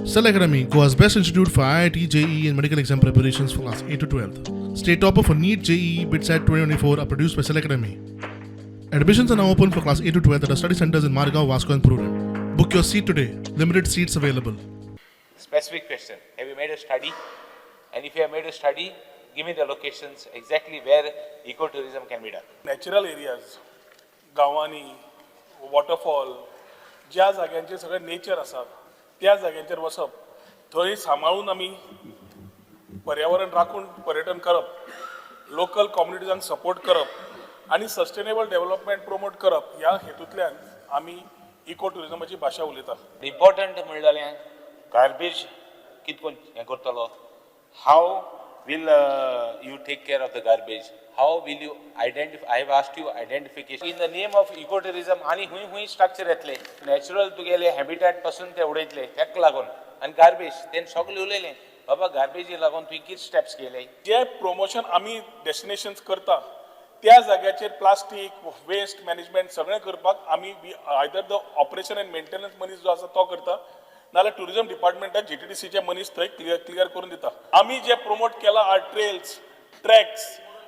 Cell Academy, Goa's best institute for IIT, JEE, and medical exam preparations for class 8 to 12. State topper for NEET, JEE, BITSAT 2024 are produced by Cell Academy. Admissions are now open for class 8 to 12 at our study centers in Margao, Vasco, and Prudent. Book your seat today. Limited seats available. Specific question. Have you made a study? And if you have made a study, give me the locations exactly where ecotourism can be done. Natural areas गांवांनी waterfall ज्या जाग्यांचेर सगळें nature आसा त्या जाग्यांचेर वचप, थंय सांबाळून आमी पर्यावरण राखून पर्यटन करप, लोकल कम्युनिटीजांक सपोर्ट करप आनी सस्टेनेबल डेव्हलपमेंट प्रमोट करप, ह्या हेतूंतल्यान आमी इको ट्युरिजमाची भाशा उलयता. इम्पॉर्टंट म्हणलें जाल्यार गार्बेज कितकोन हें करतलो? How will you take care of the garbage? How will you identify? I have asked you identification in the name of eco tourism. आनी हुंय हुंय स्ट्रक्चर येतले, नॅचरल तुगेले हॅबिटॅट पासून ते उडयतले. तेका लागून आनी गार्बेज तेणें सगळें उलयलें. बाबा, गार्बेजी लागून तुवें कितें स्टेप्स घेयले? जे प्रमोशन आमी डेस्टिनेशन्स करता, त्या जाग्याचेर प्लास्टीक वेस्ट मॅनेजमेंट सगळें करपाक आमी either the operation and maintenance मनीस जो आसा तो करता, नाल्यार टुरिझम डिपार्टमेंटाक जीटीडीसीचे मनीस थंय क्लियर करून दिता. आमी जे प्रमोट केला, are trails, tracks,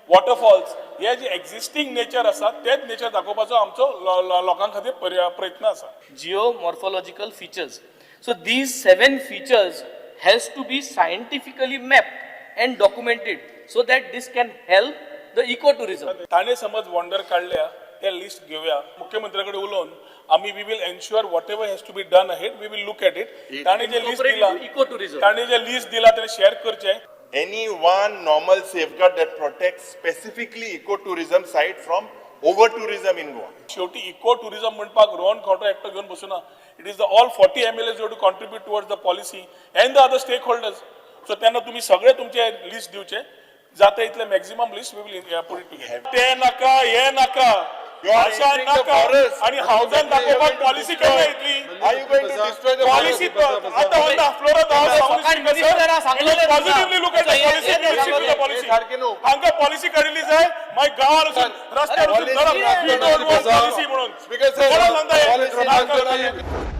waterfalls, हे जे एक्झिस्टींग नेचर आसा तेच नेचर दाखोवपाचो आमचो लोकां खातीर प्रयत्न आसा. Geomorphological features. So these seven features has to be scientifically mapped and documented so that this can help the ecotourism. ताणें समज वॉन्डर काडल्या ते लिस्ट घेवया. मुख्यमंत्र्या कडेन उलोवन आमी we will ensure whatever has to be done ahead, we will look at it. ताणें जे list Incorporate दिला into ecotourism. ताणें जे लिस्ट दिला तें शेअर करचें. Any one normal safeguard that protects specifically ecotourism site from over tourism in Goa? शेवटी eco tourism म्हणपाक रोहन खंवटे एकटो घेवन बसूना. It is the all 40 MLAs to contribute towards the policy and the other stakeholders. So तेन्ना तुमी सगळे तुमचे list दिवचे, जाता इतले maximum list we will put it together. ते नाका, हे नाका. You are भाशा entering the नाका forest. आणि हावजान दाखोवपाक पॉलिसी केन्ना येतली? Are you going to destroy the policy आता on the floor of the सकाळी मिनिस्टरां सांगलेलें तुका. Positively look at the policy. हे पॉलिसी सारकें न्हू. हांगा पॉलिसी काडिल्ली जाय, मागीर गांवान वचून, रस्त्यार वचून Policy पॉलिसी म्हणून Speaker sir, कोणाक सांगता हे? policy.